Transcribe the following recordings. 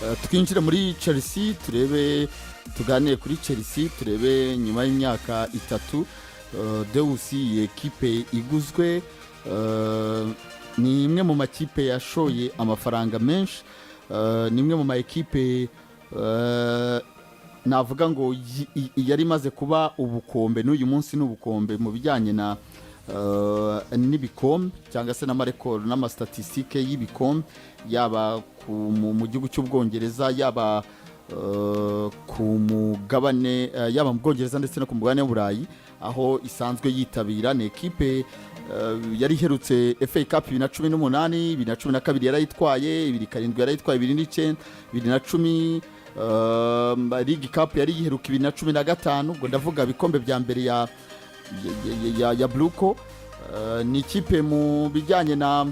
Twinjire muri Chelsea, turebe, tuganire kuri Chelsea, turebe nyuma y'imyaka 3 Deus, iyi ekipe iguzwe, ni imwe mu makipe yashoye amafaranga menshi, ni imwe mu ma ekipe navuga ngo yari imaze kuba ubukombe, n'uyu munsi ni ubukombe mu bijyanye na n'ibikombe cyangwa se n'ama record n'ama statistiques y'ibikombe, yaba mu gihugu cy'Ubwongereza, yaba ku mugabane, yaba mu Bwongereza ndetse no ku mugabane w'Uburayi aho isanzwe yitabira. Ni ekipe yari iherutse FA Cup 2018, 2012 yarayitwaye, 2007 yarayitwaye, 2009, 2010, League Cup yari yiheruka 2015. Ubwo ndavuga ibikombe bya mbere ya BlueCo. Ni ikipe mu bijyanye na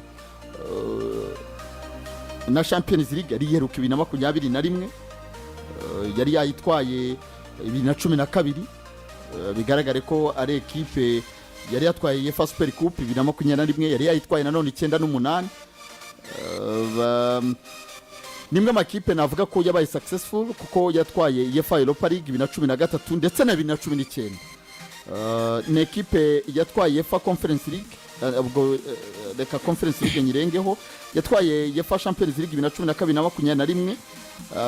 Champions League yari iheruka 2021, yari yayitwaye 2012. Bigaragare ko ari ekipe yari yatwaye UEFA Super Cup 2021, yari yayitwaye nanone 98. Ni imwe makipe navuga ko yabaye successful kuko yatwaye UEFA Europa League 2013 ndetse na 2019. Ni ekipe yatwaye UEFA Conference League, ubwo reka Conference League nyirengeho. Yatwaye UEFA Champions League 2012 na 21,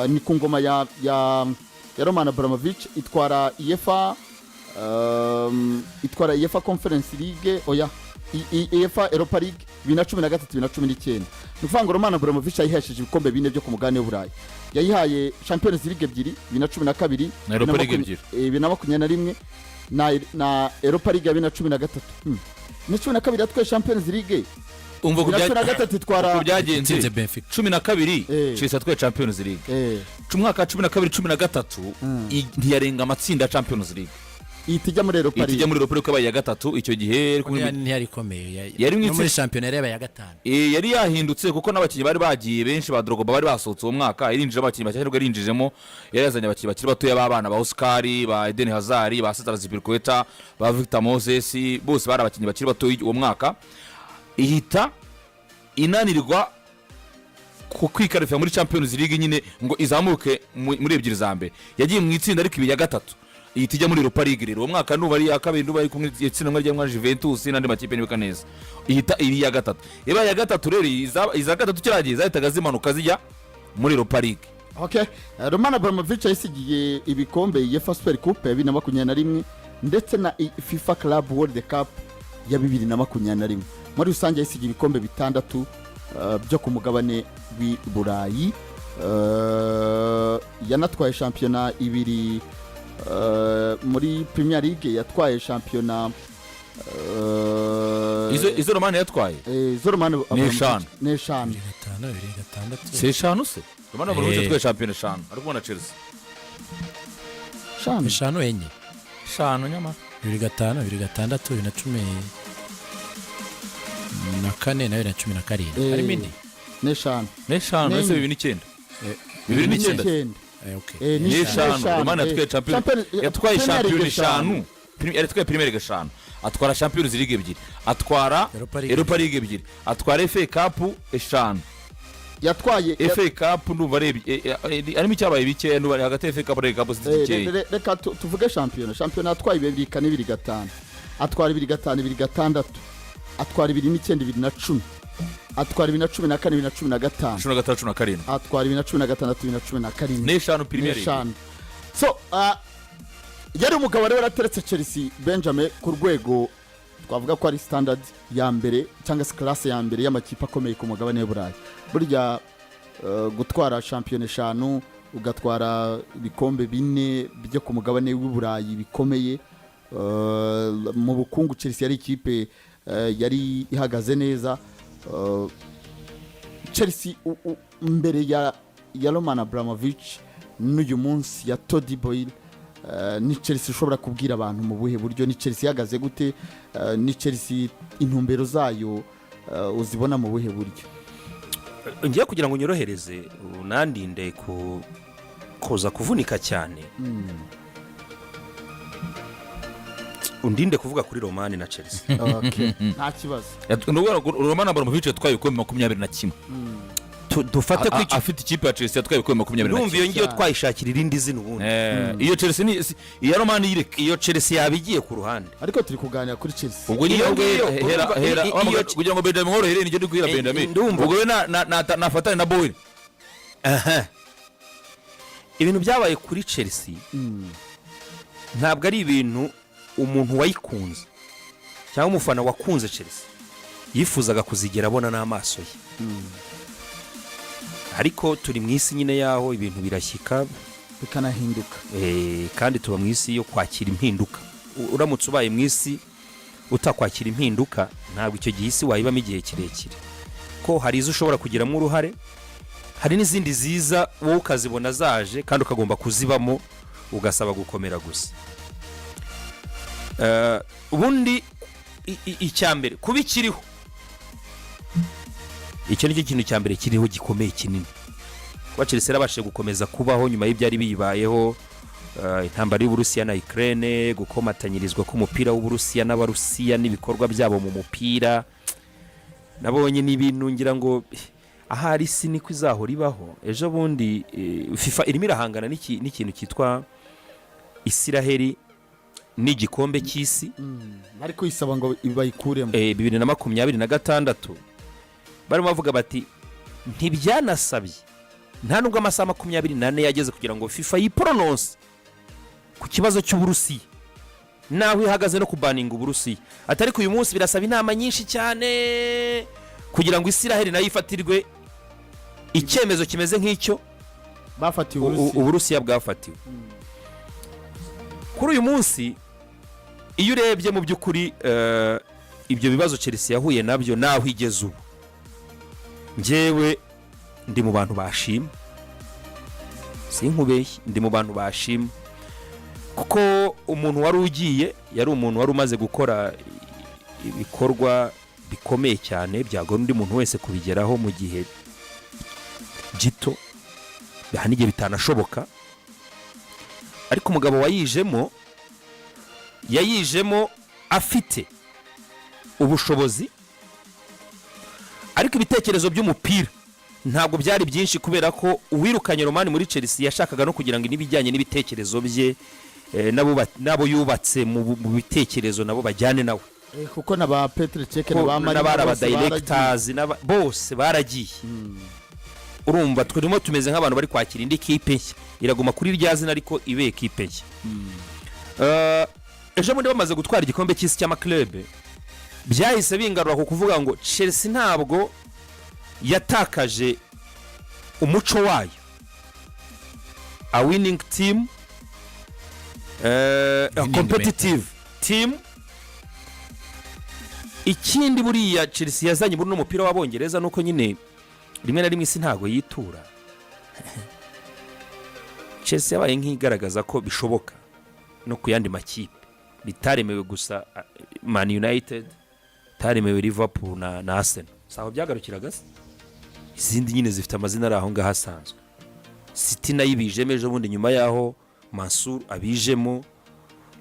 ni ku ngoma ya Roman Abramovich. Itwara UEFA, itwara UEFA Conference League, oya, UEFA Europa League 2013, 2019. Ni ukuvuga ngo Roman Abramovich yayihesheje ibikombe bine byo ku mugabane w'Uburayi. Yayihaye Champions League ebyiri 2012 Na Europa League ebyiri. 2021 na Europa League ya 2013. 2012 yatwaye Champions League. Umva 2013 itwara uko byagenze. Itsinze Benfica. 12 Chelsea yatwaye Champions League. Umwaka wa 12 13 ntiyarenga amatsinda ya Champions League. Ihita ijya muri Europa ihita ijya League. muri Europa League, yabaye iya gatatu icyo gihe. Yari kumwe Ntiyari ikomeye. Yari mu No muri shampiyona yari yabaye iya gatanu. Yari yahindutse kuko n'abakinnyi bari bagiye benshi, ba Drogba bari basohotse uwo mwaka, yarinjijemo abakinnyi bashyashya, nibwo yarinjijemo, yari yazanye abakinnyi bakiri batoya b'abana, ba Oscar, ba Eden Hazard, ba Cesar Azpilicueta, ba Victor Moses, bose bari abakinnyi bakiri batoya uwo mwaka. Ihita inanirwa ku kwi qualifier muri Champions League nyine ngo izamuke muri ebyiri za mbere. Yagiye mu itsinda ariko ibiri ya gatatu, ihita ijya muri Europa League. Rero uwo mwaka nuba ari iya kabiri, nuba ari kumwe itsinda rimwe rya Juventus n'andi makipe, nibuka neza, ihita iri iya gatatu. Ibaye iya gatatu rero, iza gatatu kiragiye zahitaga zimanuka zijya muri Europa League. Okay. Roman Abramovich yasigiye ibikombe UEFA Super Coupe ya 2021 ndetse na FIFA Club World Cup ya 2021. Muri rusange yasigiye ibikombe bitandatu byo ku mugabane w'i Burayi. Yanatwaye shampiyona ibiri muri Premier League, yatwaye shampiyona Izo Romani yatwaye izo Roman Abramovich- Eshanu. Ni eshanu. 2005, 2006. Si eshanu se? Romani Abramovich yatwaye shampiyona eshanu ari kubona Chelsea. Eshanu. Eshanu, enye. Eshanu nyamara. 2005, 2006, 2014 na 2017. Harimo indi. Ni eshanu. Ni eshanu. Ni Ese enye. 2009, 2009. N'icyenda. Okay. Ni Ni eshanu. eshanu, Romani yatwaye Champions yatwaye Premier League shampiyona eshanu. Yatwaye Premier League eshanu, atwara Champions League ebyiri, atwara Europa League. Europa League ebyiri, atwara FA Cup eshanu. Yatwaye FA Cup ndumva ari harimo icyabaye bikeya, ndumva ari hagati ya FA Cup na League Cup zikeya. Reka tuvuge shampiyona. Shampiyona yatwaye 2-4, 2-5, atwara 2-5, 2-6, atwara 2009, 2010, atwara 2014, 2015. 15, 17. Atwara 2016, 2017. Ni eshanu Premier League. Eshanu. So yari umugabo wari warateretse Chelsea, Benjamin, ku rwego twavuga ko ari standard ya mbere cyangwa se classe ya mbere y'amakipe akomeye ku mugabane w'Uburayi. Burya gutwara shampiyona eshanu, ugatwara ibikombe bine byo ku mugabane w'Uburayi bikomeye, mu bukungu Chelsea yari ikipe yari ihagaze neza. Chelsea mbere ya Roman Abramovich n'uyu munsi ya Todd Boehly, ni Chelsea ushobora kubwira abantu mu buhe buryo? Ni Chelsea ihagaze gute? Ni Chelsea intumbero zayo uzibona mu buhe buryo? Ngiye kugira ngo unyorohereze, unandinde ku kuza kuvunika cyane, undinde kuvuga kuri Romani na Chelsea. Okay, nta kibazo. Ni ukuvuga ngo Roman Abramovich yatwaye ibikombe 21. Dufate ko icyo Afite ikipe ya Chelsea yatwaye ibikombe 21. Ndumva iyo ngiyo twayishakira irindi zina ubundi. Iyo Chelsea ni iya Romani, yireke. Iyo Chelsea yaba igiye ku ruhande. Ariko turi kuganira kuri Chelsea. Ubwo nyine Iyo ubwo ngiyo, hera urumva, hera kugira ngo Benjamin worohere, nijye ndi kubwira Benjamin. Ndumva. Ubwo we nafatane na Bowen. Aha. Ibintu byabaye kuri Chelsea ntabwo ari ibintu umuntu wayikunze cyangwa umufana wakunze Chelsea yifuzaga kuzigera abona n'amaso ye, ariko turi mu isi nyine y'aho ibintu birashyika bikanahinduka. Kandi tuba mu isi yo kwakira impinduka. Uramutse ubaye mu isi utakwakira impinduka, ntabwo icyo gihe isi wayibamo igihe kirekire, ko hari izo ushobora kugiramo uruhare, hari n'izindi ziza wowe ukazibona zaje kandi ukagomba kuzibamo, ugasaba gukomera gusa. Ubundi icya mbere, kuba ikiriho, icyo ni cyo kintu cya mbere kiriho gikomeye kinini. Kuba Chelsea yarabashije gukomeza kubaho nyuma y'ibyari biyibayeho, intambara y'Uburusiya na Ukraine, gukomatanyirizwa k'umupira w'Uburusiya n'Abarusiya n'ibikorwa byabo mu mupira, nabonye ni ibintu ngira ngo ahari isi niko izahora ibaho. Ejo bundi FIFA irimo irahangana n'ikintu cyitwa Isiraheli n'igikombe cy'isi. Bari kuyisaba ngo bayikuremo. 2026 barimo bavuga bati ntibyanasabye, nta nubwo amasaha 24 yageze kugira ngo FIFA yiporononse ku kibazo cy'Uburusiya naho ihagaze no kubaninga Uburusiya, atari uyu munsi birasaba inama nyinshi cyane kugira ngo Isiraheli nayo ifatirwe icyemezo kimeze nk'icyo bafatiwe Uburusiya. Uburusiya bwafatiwe. Kuri uyu munsi, iyo urebye mu by'ukuri ibyo bibazo Chelsea yahuye nabyo naho igeze ubu, njyewe ndi mu bantu bashima, sinkubeshye, ndi mu bantu bashima, kuko umuntu wari ugiye yari umuntu wari umaze gukora ibikorwa bikomeye cyane byagora undi muntu wese kubigeraho mu gihe gito, aha n'igihe bitanashoboka. Ariko umugabo wayijemo yayijemo afite ubushobozi, ariko ibitekerezo by'umupira ntabwo byari byinshi, kubera ko uwirukanye Romani muri Chelsea yashakaga no kugira ngo n'ibijyanye n'ibitekerezo bye n'abo yubatse mu bitekerezo nabo bajyane nawe. Kuko na ba Petr Cech na ba Marina n'abari bose baragiye. aba directors bose baragiye. Urumva turimo tumeze nk'abantu bari kwakira indi kipe nshya, iraguma kuri rya zina ariko ibe ekipe nshya. Ejo bundi bamaze gutwara igikombe cy'isi cy'ama clubs, byahise bingarura ku kuvuga ngo Chelsea ntabwo yatakaje umuco wayo, a winning team, a Winning competitive team. Ikindi buriya Chelsea yazanye muri uno mupira w'Abongereza nuko nyine rimwe na rimwe isi ntabwo yitura. Chelsea yabaye nk'igaragaza ko bishoboka no ku yandi makipe, bitaremewe gusa Man United, bitaremewe Liverpool na Arsenal. Si aho byagarukiraga se, izindi nyine zifite amazina ari aho ngaho asanzwe. City nayo ibijemo ejo bundi nyuma y'aho Mansour abijemo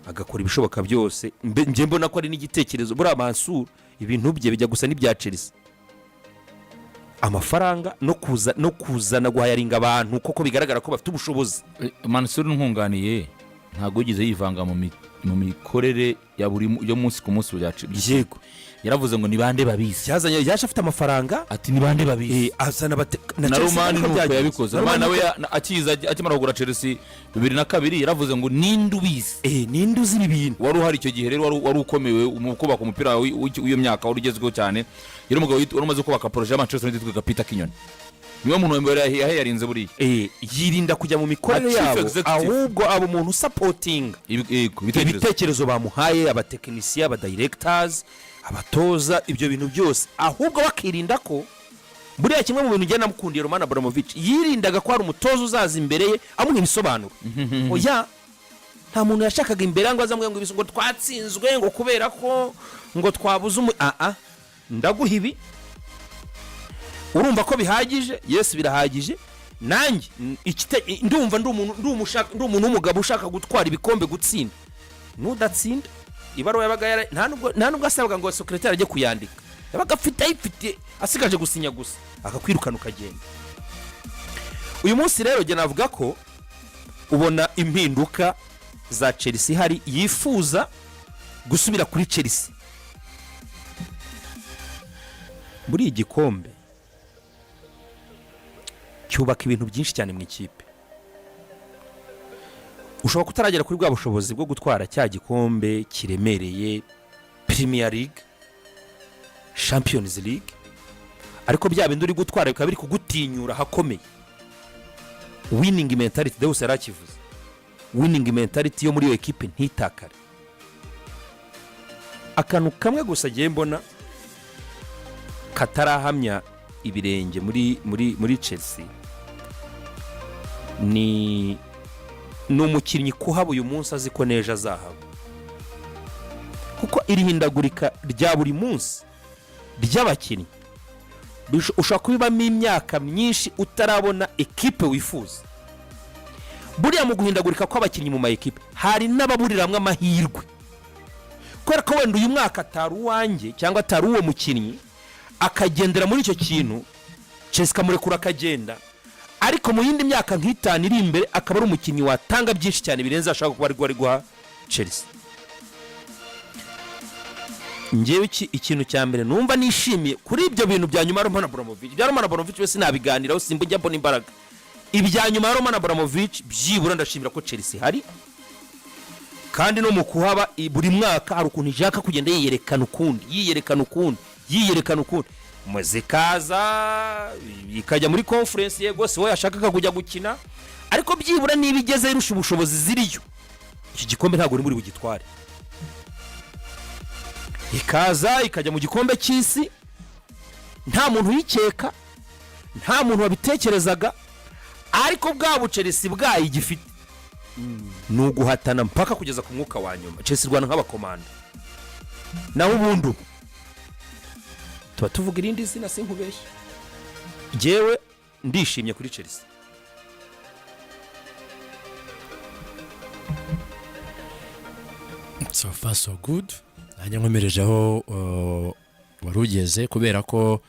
agakora ibishoboka byose. Njye mbona ko ari n'igitekerezo. Buriya Mansour ibintu bye bijya gusa n'ibya Chelsea, amafaranga no kuzana guhayaringa abantu koko bigaragara ko bafite ubushobozi. Mansour nkunganiye, ntabwo yigeze yivanga mu mikorere ya buri yo munsi ku munsi bya Yaravuze ngo ni bande babizi. Yazanye, yaje afite amafaranga. Ati ni bande babizi. Azana Na Chelsea Romani niko nuko byagenze. yabikoze. Na Romani nawe Romani akiza akimara kugura Chelsea 2002 yaravuze ngo ninde ubizi? Ninde uzi ibi bintu? Wari uhari icyo gihe rero, wari ukomewe mu kubaka umupira w'iyo myaka, wari ugezweho cyane, yari umugabo wari umaze kubaka projet ya Manchester United witwaga Peter Kenyon, niwe muntu wa mbere yaheyarinze buriya. Yirinda kujya mu mikorere A chief yabo, executive. ahubwo aba umuntu usapotinga Yego, ibitekerezo. Ibitekerezo bamuhaye, abatekinisiye, aba directors, abatoza, ibyo bintu byose, ahubwo bakirinda ko buriya kimwe mu bintu ngenda namukundiye Roman Abramovich, yirindaga ko hari umutoza uzaza imbere ye amuha ibisobanuro. Oya, nta muntu yashakaga imbere ngo azamubwire ngo ngo twatsinzwe ngo kubera ko ngo twabuze umu aa ndaguha ibi, urumva ko bihagije? Yes, birahagije. Nanjye ndumva ndi umuntu w'umugabo ushaka gutwara ibikombe, gutsinda. Nudatsinda, ibaruwa yabaga yara nta nubwo asabwa ngo secrétaire ajye kuyandika. Yabaga afite, ayifite, asigaje gusinya gusa, akakwirukana ukagenda. Uyu munsi rero njye navuga ko ubona impinduka za Chelsea hari yifuza gusubira kuri Chelsea muri iyi gikombe cyubaka ibintu byinshi cyane mu ikipe. Ushobora kutaragera kuri bwa bushobozi bwo gutwara cya gikombe kiremereye, Premier League, Champions League, ariko bya bindi uri gutwara bikaba biri kugutinyura ahakomeye. Winning mentality, Deus yari akivuze, winning mentality yo muri iyo ekipe ntitakare. Akantu kamwe gusa agiye mbona katarahamya ibirenge muri Chelsea ni umukinnyi kuhaba uyu munsi azi ko n'ejo azahaba, kuko iri hindagurika rya buri munsi ry'abakinnyi ushobora kubibamo imyaka myinshi utarabona ekipe wifuza. Buriya mu guhindagurika kw'abakinnyi mu ma ekipe hari n'ababuriramwo amahirwe, kubera ko wenda uyu mwaka atari uwanjye cyangwa atari uwo mukinnyi, akagendera muri icyo kintu, Chelsea ikamurekura akagenda, ariko mu yindi myaka nk'itanu iri imbere akaba ari umukinnyi watanga byinshi cyane birenze ashaka kuba ari guha Chelsea. Ngewe ikintu cya mbere numva nishimiye kuri ibyo bintu bya nyuma ya Roman Abramovich, ibya Roman Abramovich we sinabiganiraho, simba njya mbona imbaraga. Ibya nyuma ya Roman Abramovich, byibura ndashimira ko Chelsea hari, kandi no mu kuhaba buri mwaka hari ukuntu ishaka kugenda yiyerekana ukundi, yiyerekana ukundi, yiyerekana ukundi. Zikaza ikajya muri Conference, yego si wowe yashakaga kujya gukina, ariko byibura niba igeze irusha ubushobozi ziriyo, iki gikombe ntabwo uri muri bugitware. Ikaza ikajya mu gikombe cy'isi nta muntu uyikeka, nta muntu wabitekerezaga, ariko bwa buChelsea bwayo igifite ni uguhatana mpaka kugeza ku mwuka wa nyuma. Chelsea irwana nk'abakomanda. Naho ubundi ubu tuba tuvuga irindi zina, sinkubeshye, njyewe ndishimye kuri Chelsea. So far so good. Nanjye nkomereje aho wari ugeze, kubera ko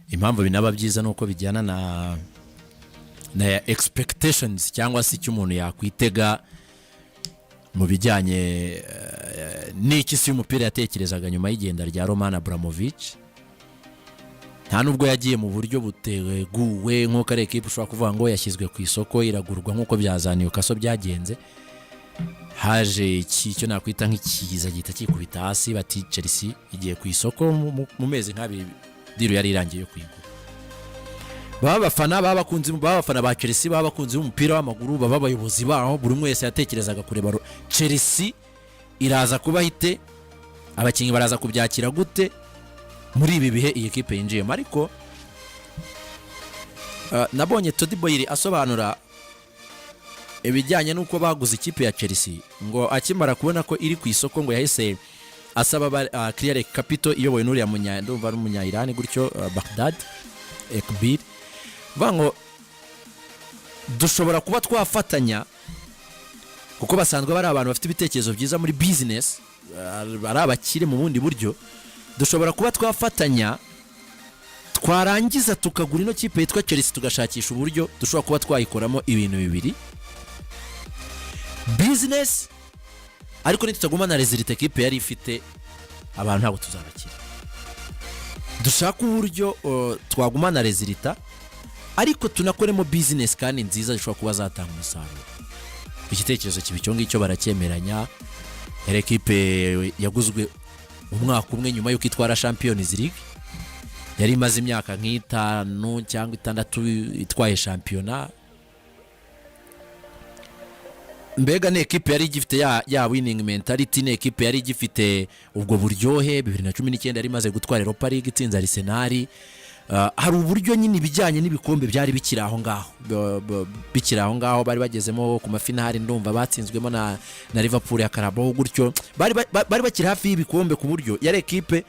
impamvu binaba byiza ni uko bijyana na expectations cyangwa se icyo umuntu yakwitega mu bijyanye n'iki isi y'umupira yatekerezaga nyuma y'igenda rya Roman Abramovich. Nta nubwo yagiye mu buryo buteguwe nk'uko ari ekipa ushobora kuvuga ngo yashyizwe ku isoko iragurwa, nk'uko bya za Newcastle byagenze. Haje iki icyo nakwita nk'ikiza gihita kikubita hasi, bati Chelsea igiye ku isoko. Mu mezi nk'abiri deal yari irangiye yo kuyigura. Baba abafana, baba abakunzi, baba abafana ba Chelsea, baba abakunzi b'umupira w'amaguru, baba abayobozi baho, buri umwe wese yatekerezaga kureba Chelsea iraza kuba ite, abakinnyi baraza kubyakira gute muri ibi bihe iyi kipe yinjiyemo. Ariko nabonye Todd Boehly asobanura ibijyanye n'uko baguze ikipe ya Chelsea, ngo akimara kubona ko iri ku isoko ngo yahise asaba Clearlake Capital iyobowe n'uriya munya, ndumva ari umunya Iran gutyo, Behdad Eghbali, bavuga ngo dushobora kuba twafatanya, kuko basanzwe bari abantu bafite ibitekerezo byiza muri business, ari abakire mu bundi buryo, dushobora kuba twafatanya twarangiza tukagura ino kipe yitwa Chelsea, tugashakisha uburyo dushobora kuba twayikoramo ibintu bibiri, business, ariko nitutagumana résultat ekipe yari ifite, abantu ntabwo tuzabakira. Dushaka uburyo twagumana résultat ariko tunakoremo business kandi nziza zishobora kuba zatanga umusaruro. Igitekerezo kiba icyo ngicyo, baracyemeranya. Yari ekipe yaguzwe umwaka umwe nyuma y'uko itwara Champions League, yari imaze imyaka nk'itanu cyangwa itandatu itwaye shampiyona. Mbega ni ekipe yari igifite ya winning mentality, ni ekipe yari igifite ubwo buryohe. 2019 yari imaze gutwara Europa League itsinze Arsenal. Hari uburyo nyine ibijyanye n'ibikombe byari bikiri aho ngaho, bikiri aho ngaho, bari bagezemo ku mafinari, ndumva batsinzwemo na Liverpool ya Carabao gutyo. Bari bakiri hafi y'ibikombe, ku buryo yari ekipe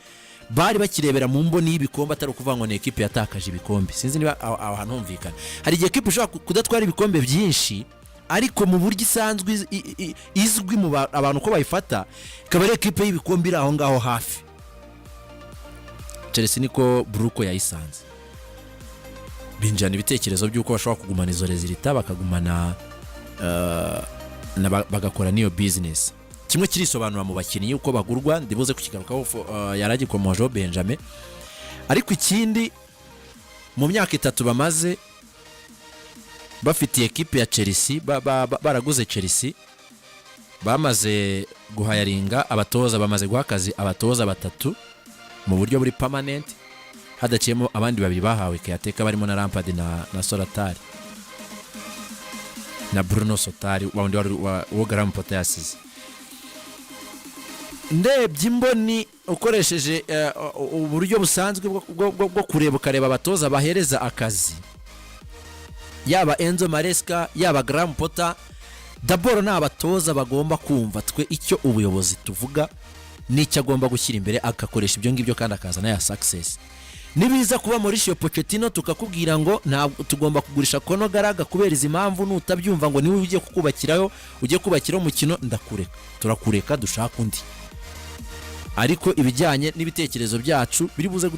bari bakirebera mu mboni y'ibikombe, atari ukuvuga ngo ni ekipe yatakaje ibikombe. Sinzi niba aho hantu humvikana. Hari igihe ekipe ishobora kudatwara ibikombe byinshi, ariko mu buryo isanzwe izwi mu abantu uko bayifata, ikaba ari ekipe y'ibikombe iri aho ngaho hafi. Chelsea niko Bruko yayisanze, binjirana ibitekerezo by'uko bashobora kugumana izo résultats, bakagumana bagakora n'iyo business. Kimwe kirisobanura mu bakinnyi uko bagurwa, ndibuze kukigarukaho, yaragikomojeho Benjamin. Ariko ikindi, mu myaka 3 bamaze bafitiye ekipe ya Chelsea, baraguze Chelsea, bamaze guhayaringa abatoza, bamaze guha akazi abatoza batatu mu buryo buri permanent, hadaciyemo abandi babiri bahawe caretaker, barimo na Lampard na Soltari, na Bruno Soltari wa wundi wari uwo Graham Potter yasize. Ndebye imboni ukoresheje uburyo busanzwe bwo kureba, ukareba abatoza bahereza akazi, yaba Enzo Maresca, yaba Graham Potter, d'abord ni abatoza bagomba kumva twe icyo ubuyobozi tuvuga n'icyo agomba gushyira imbere, agakoresha ibyo ngibyo kandi akazana ya success. Nibiza kuba Mauricio Pochettino, tukakubwira ngo ntabwo tugomba kugurisha Conor Gallagher kubera izi mpamvu, nutabyumva ngo niwe ugiye kukubakirayo, ugiye kubakiraho umukino, ndakureka, turakureka dushaka undi. Ariko ibijyanye n'ibitekerezo byacu biri buze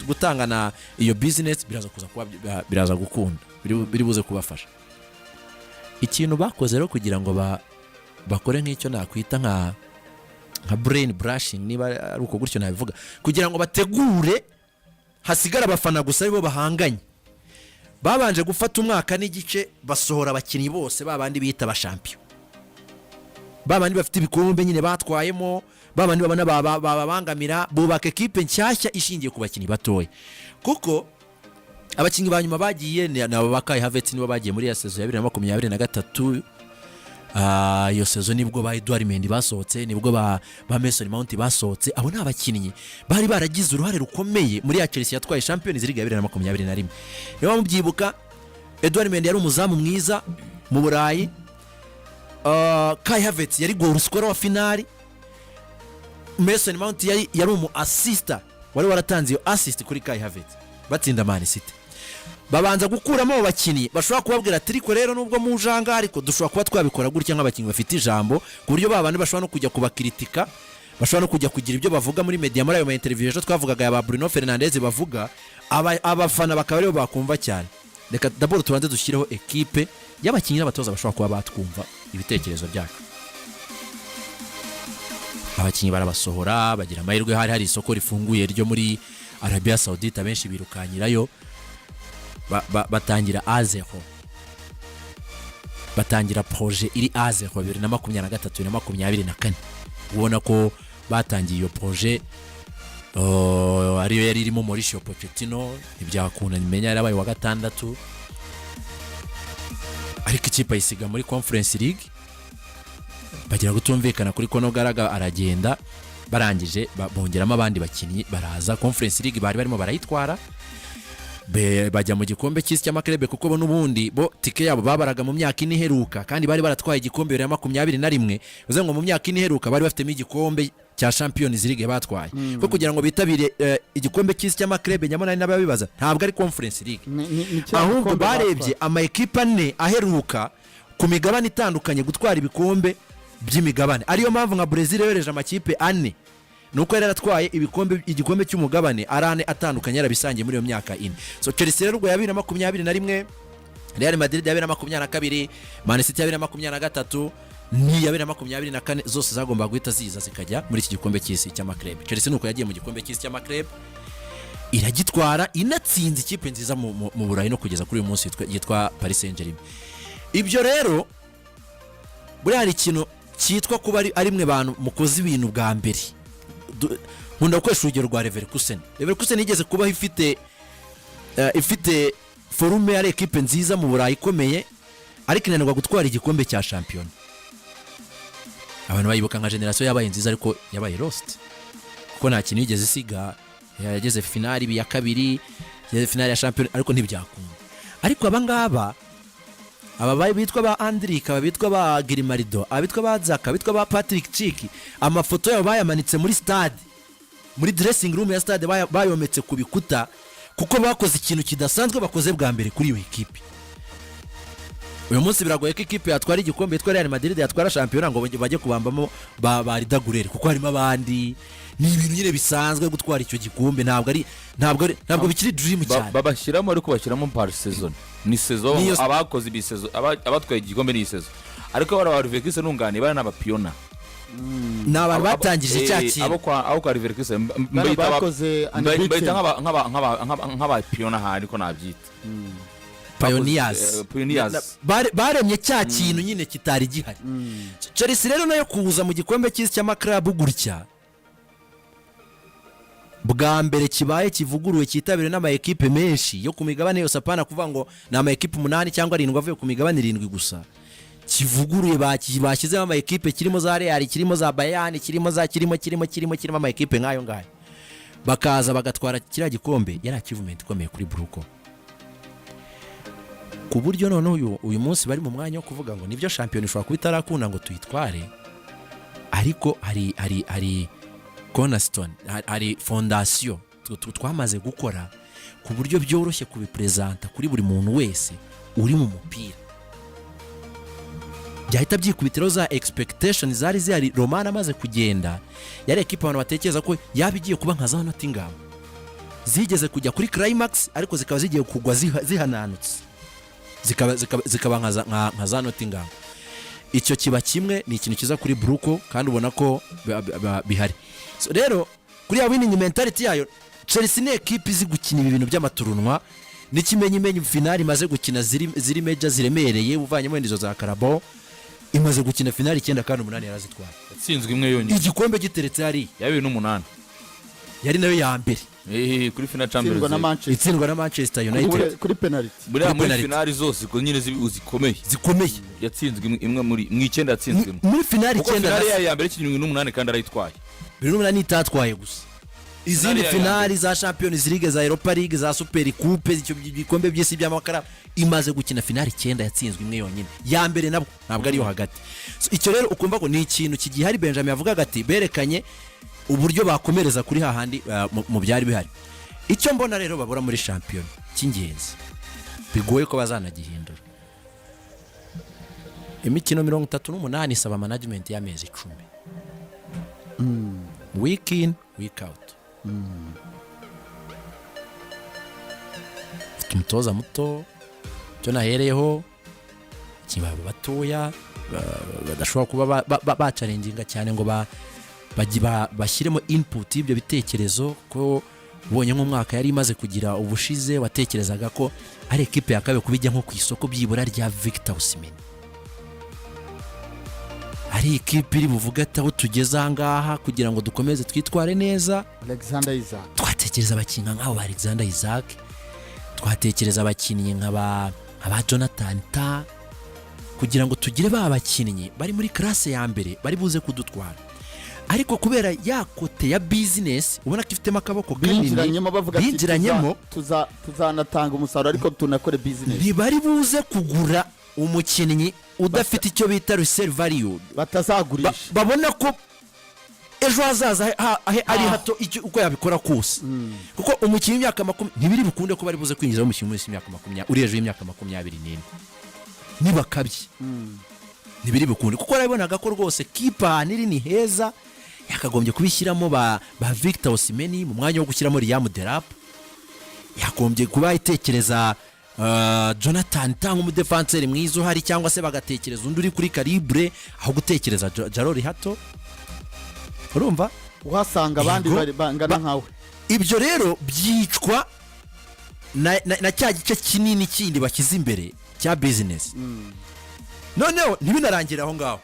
gutangana iyo business, biraza kuza kuba biraza gukunda, biri buze kubafasha. Ikintu bakoze rero kugira ngo bakore nk'icyo nakwita nka brain brushing, niba ari uko gutyo nabivuga, kugira ngo bategure hasigare abafana gusa aribo bahanganye, babanje gufata umwaka n'igice basohora abakinnyi bose, ba bandi bita abashampiyo, ba bandi bafite ibikombe nyine batwayemo, ba bandi babona bababangamira, bubaka ekipe nshyashya ishingiye ku bakinnyi batoya. Kuko abakinnyi ba nyuma bagiye ni aba ba Kai Havertz, nibo bagiye muri ya saison ya 2023. Iyo saison nibwo ba Edouard Mendy basohotse, nibwo ba Mason Mount basohotse. Abo ni abakinnyi bari baragize uruhare rukomeye muri ya Chelsea yatwaye Champions League ya 2021. Niba mubyibuka, Edouard Mendy yari umuzamu mwiza mu Burayi. Kai Havertz yari goal scorer wa finali. Mason Mount yari umu assister wari waratanze iyo assist kuri Kai Havertz batsinda Man City. Babanza gukuramo abo bakinnyi bashobora kubabwira ati: "Ariko rero nubwo mujanga, ariko dushobora kuba twabikora gutya," nk'abakinnyi bafite ijambo, ku buryo ba bandi bashobora no kujya kubakiritika, bashobora no kujya kugira ibyo bavuga muri media, muri ayo ma interview ejo twavugaga ya ba Bruno Fernandes bavuga, abafana bakaba aribo bakumva cyane. Reka d'abord tubanze dushyireho ekipe y'abakinnyi n'abatoza bashobora kuba batwumva ibitekerezo byacu. Abakinnyi barabasohora, bagira amahirwe, hari isoko rifunguye ryo muri Arabia Saudite, abenshi birukanyirayo. Batangira à zéro, batangira projet iri à zéro 2023, 2024. Ubona ko batangiye iyo projet ariyo yari irimo Mauricio Pochettino. Ntibyakunda, menya yarabaye wa gatandatu, ariko ikipe ayisiga muri Conference League. Bagira gutumvikana kuri Conor Gallagher, aragenda. Barangije bongeramo abandi bakinnyi, baraza, Conference League bari barimo barayitwara. Bajya mu gikombe cy'isi cy'amaklebe, kuko bo n'ubundi bo tike yabo babaraga mu myaka 4 iheruka, kandi bari baratwaye igikombe 2021. Bivuze ngo mu myaka 4 iheruka bari bafitemo igikombe cya Champions League batwaye, kuko kugira ngo bitabire igikombe cy'isi cy'amaklebe, nyamara hari n'ababibaza, ntabwo ari Conference League. Ni cya Ahubwo gikombe barebye batwaye. ama ekipe ane aheruka ku migabane itandukanye gutwara ibikombe by'imigabane. Ariyo mpamvu nka Brezil yohereje amakipe ane, ni uko yari yaratwaye ibikombe, igikombe cy'umugabane ari ane atandukanye, yarabisangiye muri iyo myaka 4. So Chelsea rero ubwo ya 2021, Real Madrid ya 2022, Man City ya 2023 n'iya 2024, zose zagombaga guhita ziza zikajya muri iki gikombe cy'isi cy'amaklebe. Chelsea nuko yagiye mu gikombe cy'isi cy'amaklebe, iragitwara, inatsinze ikipe nziza mu Burayi no kugeza kuri uyu munsi yitwa Paris Saint Germain. Ibyo rero, buriya hari ikintu cyitwa kuba ari mwe bantu mukoze ibintu bwa mbere. Nkunda gukoresha urugero rwa Leverkusen. Leverkusen yigeze kubaho ifite forme, ari ekipe nziza mu Burayi ikomeye, ariko inanirwa gutwara igikombe cya shampiyona. Abantu bayibuka nka génération yabaye nziza, ariko yabaye lost, kuko nta kintu yigeze isiga. Yageze finali ibi ya kabiri, yageze finali ya shampiyona, ariko ntibyakunda. Ariko aba ngaba, aba bitwa ba Andrick, aba bitwa ba Grimaldo, aba bitwa ba Xhaka, bitwa ba Patrick Schick, amafoto yabo bayamanitse muri stade, muri dressing room ya stade, bayometse ku bikuta, kuko bakoze ikintu kidasanzwe, bakoze bwa mbere kuri iyo ekipe. Uyu munsi biragoye ko ikipe yatwara igikombe yitwa Real Madrid yatwara shampiyona ngo bajye kubambamo ba Arda Güler, kuko harimo abandi. Ni ibintu nyine bisanzwe gutwara icyo gikombe, ntabwo bikiri dream cyane. Babashyiramo, ariko bashyiramo par saison, ni saison. Abakoze ibi saison, abatwaye igikombe ni iyi saison, ariko bari aba Leverkusen nunganiye, bari n'abapiyona. Ni abantu batangije cya kintu. Abo kwa Leverkusen Bano bakoze mbayita unbeaten. Nk'abapiyona ahari, ariko nabyita Pioneers. Pioneers. Baremye cya kintu nyine kitari gihari. Chelsea rero nayo kuza mu gikombe cy'isi cy'amaklabu gutya bwa mbere kibaye kivuguruwe, cyitabiriwe n'ama ekipe menshi yo ku migabane yose, apana kuvuga ngo ni ama ekipe umunani cyangwa arindwi avuye ku migabane irindwi gusa, kivuguruye, bashyizemo ama ekipe, kirimo za Real, kirimo za Bayern, kirimo za kirimo kirimo kirimo kirimo ama ekipe nk'ayo ngayo, bakaza bagatwara kiriya gikombe, yari achievement ikomeye kuri BlueCo, ku buryo noneho uyu munsi bari mu mwanya wo kuvuga ngo nibyo, shampiyona ishobora kuba itarakunda ngo tuyitware, ariko hari cornerstone, hari fondation twamaze gukora ku buryo byoroshye kubiperezanta kuri buri muntu wese uri mu mupira, byahita byikubitiraho za expectation zari zihari. Roman amaze kugenda, yari ekipa abantu batekereza ko yaba igiye kuba nka za Nottingham zigeze kujya kuri climax, ariko zikaba zigiye kugwa zihananutse, zikaba nka za Nottingham. Icyo kiba kimwe, ni ikintu cyiza kuri BlueCo, kandi ubona ko bihari. So, rero kuri ya winning mentality yayo, Chelsea ni ekipe izi gukina ibi bintu by'amaturunwa n'ikimenyimenyi, finali imaze gukina ziri major ziremereye, uvanyemo wenda izo za Carabao, imaze gukina finali icyenda kandi umunani yarazitwaye. Yatsinzwe imwe yonyine. Igikombe giteretse hariya. Ya 2008. Yari nayo ya mbere. Kuri final Champions Itsindwa na League. Manchester. Itsindwa na Manchester United. Kuri penalty. Buriya Kuri muri penalty. finali zose ko nyine zikomeye, zikomeye, yatsinzwe imwe muri mu icyenda, yatsinzwe imwe. Muri finali Kuko icyenda. finali yayo ya mbere ikinnye n'umunani kandi arayitwaye. 2008 itatwaye gusa, izindi Finali ya finali za Champions League, za Europa League, za Super Coupe, icyo bikombe by'isi by'amakara, imaze gukina finali icyenda, yatsinzwe imwe yonyine, ya mbere nabwo ntabwo ariyo hagati. So, icyo rero ukumva ko ni ikintu kigihari. Benjamin yavugaga ati berekanye uburyo bakomereza kuri hahandi mu byari bihari. Icyo mbona rero babura muri shampiyona cy'ingenzi, bigoye ko bazanagihindura, imikino 38 isaba management y'amezi 10, week in, week out. Ufite umutoza muto, icyo nahereyeho, abakinnyi baba batoya, badashobora kuba bacarenginga cyane ngo bashyiremo input y'ibyo bitekerezo, ko ubonye nk'umwaka yari imaze kugira ubushize, watekerezaga ko ari ekipe yakabaye kuba ijya nko ku isoko byibura rya Victor Osimhen, ari ikipe iri buvuge ati aho tugeze aha ngaha, kugira ngo dukomeze twitware neza, Alexander Isak. Twatekereza abakinnyi nk'abo ba Alexander Isak, twatekereza abakinnyi nka ba Jonathan Ta, kugira ngo tugire ba bakinnyi bari muri classe ya mbere bari buze kudutwara. Ariko kubera ya côté ya business ubona ko ifitemo akaboko kanini, Binjiranyemo bavuga ati binjiranyemo. Tuzanatanga umusaruro ariko tunakore business. Ntibari buze kugura umukinnyi udafite icyo bita resale value, batazagurisha. Babona ko ejo hazaza ari hato, icyo uko yabikora kose, kuko umukinnyi w'imyaka 20 ntibiri bukunde ko bari buze kwinjiza umukinnyi munsi y'imyaka 20, uri hejuru y'imyaka 24 nibakabye, ntibiri bukunde, kuko yarabonaga ko rwose kipa ahantu iri ni heza, yakagombye kubishyiramo ba Victor Osimhen mu mwanya wo gushyiramo Liam Delap, yagombye kuba itekereza Jonathan Tah nk'umudefanseri mwiza uhari, cyangwa se bagatekereza undi uri kuri calibre aho gutekereza Jorrel Hato, urumva? Uhasanga abandi Yego. bari bangana nkawe. Ibyo rero byicwa na cya gice kinini kindi bashyize imbere cya business. Noneho ntibinarangire aho ngaho,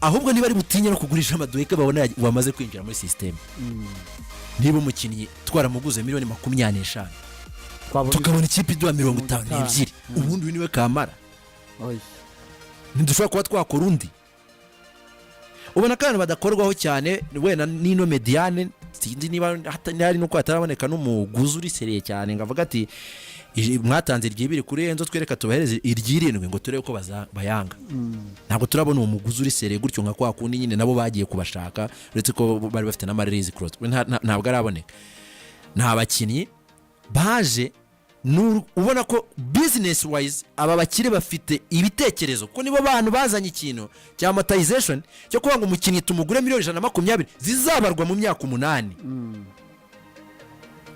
ahubwo niba ari butinye no kugurisha Madueke babona wamaze kwinjira muri système. Niba umukinnyi twaramuguze miliyoni 25, Twabona tukabona ikipe iduha mirongo itanu 52, n'ebyiri, ubundi uyu niwe kamara. Oya. Ntidushobora kuba twakora undi. Ubona ko abantu badakorwaho cyane wenda n'ino médiane, sinzi niba hari nuko hataraboneka n'umuguzi uri sérieux cyane ngo avuga ati mwatanze iry'ibiri kuri Enzo, twereka tubahereze iry'irindwi ngo turebe ko bayanga. Ntabwo turabona uwo muguzi uri sérieux gutyo nka kwa kundi nyine nabo bagiye kubashaka, uretse ko bari bafite n'ama release clause. We ntabwo araboneka. Ni abakinnyi baje Ubona ko business wise aba bakire bafite ibitekerezo, kuko nibo bantu bazanye ikintu cya amortization, cyo kuvuga ngo umukinnyi tumugure miliyoni 120 zizabarwa mu myaka 8,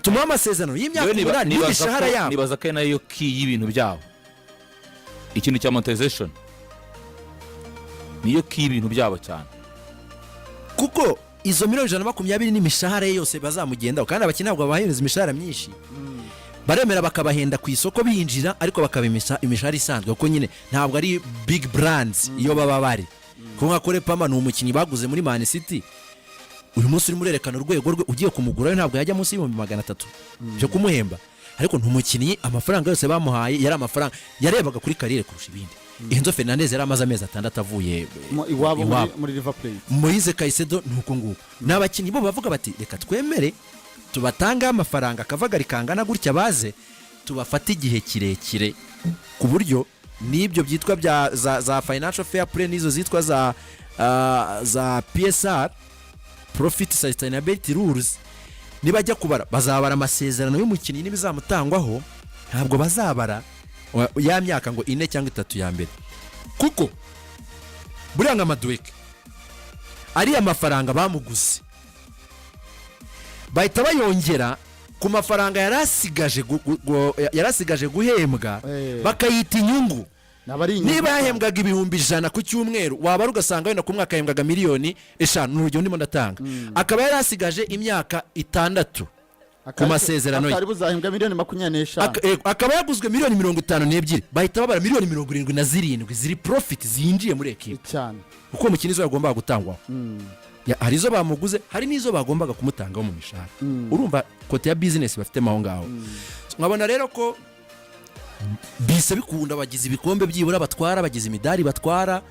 tumuhe amasezerano y'imyaka Yewe 8 nibaza n'imishahara yabo. Nibaza ko ari nayo key y'ibintu byabo. Ikintu cya monetization niyo key y'ibintu byabo cyane. Kuko izo miliyoni 120 n'imishahara ye yose bazamugendaho, kandi abakinnyi ntabwo babahereza imishahara myinshi, baremera bakabahenda ku isoko binjira, ariko bakaba imishahara isanzwe, kuko nyine ntabwo ari big brands iyo baba bari. Kuko nka Cole Palmer ni umukinnyi baguze muri Man City, uyu munsi urimo urerekana urwego rwe, ugiye kumugurayo ntabwo yajya munsi y'300,000 byo kumuhemba, ariko ni umukinnyi amafaranga yose bamuhaye yari amafaranga yarebaga kuri carrière kurusha ibindi. Enzo Fernandez yari amaze amezi 6 avuye iwabo iwabo. Muri River Plate. Moise Caicedo ni uko nguko. Ni abakinnyi bo bavuga bati: "Reka twemere tubatangeho amafaranga akavagari kangana gutya, baze tubafate igihe kirekire," ku buryo n'ibyo byitwa bya za financial fair play n'izo zitwa za PSR, profit sustainability rules, nibajya kubara bazabara amasezerano y'umukinnyi n'ibizamutangwaho, ntabwo bazabara ya myaka ngo 4 cyangwa 3 ya mbere. Kuko buriya nka Madueke, ariya mafaranga bamuguze bahita bayongera ku mafaranga yari asigaje guhembwa, bakayita inyungu. Naba ari inyungu Niba cyane. yahembwaga 100,000 ku cyumweru, wabara ugasanga wenda ku mwaka yahembwaga miliyoni 5, ni urugero ndimo ndatanga, akaba yari asigaje imyaka 6 ku masezerano ye. Akari buzahembwa miliyoni 25. Akaba yaguzwe miliyoni 52, bahita babara miliyoni 77 ziri profit zinjiye muri ekipa, kuko umukinnyi izo yagombaga gutangwaho. Hari izo bamuguze, hari n'izo bagombaga kumutangaho mu mishahara. Urumva côté ya business bafitemo aho ngaho. So, nkabona rero ko bise bikunda, bagize ibikombe byibura batwara, bagize imidari batwara.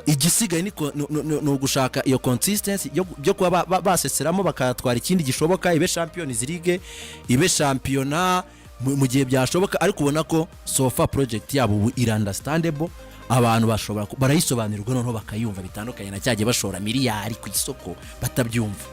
Igisigaye ni ugushaka iyo consistency byo kuba baseseramo bakatwara ikindi gishoboka, ibe Champions League, ibe shampiyona mu gihe byashoboka. Ariko ubona ko so far project yabo ubu iri understandable, abantu bashobora barayisobanurirwa noneho bakayumva, bitandukanye na cyagiye bashora miliyari ku isoko batabyumva.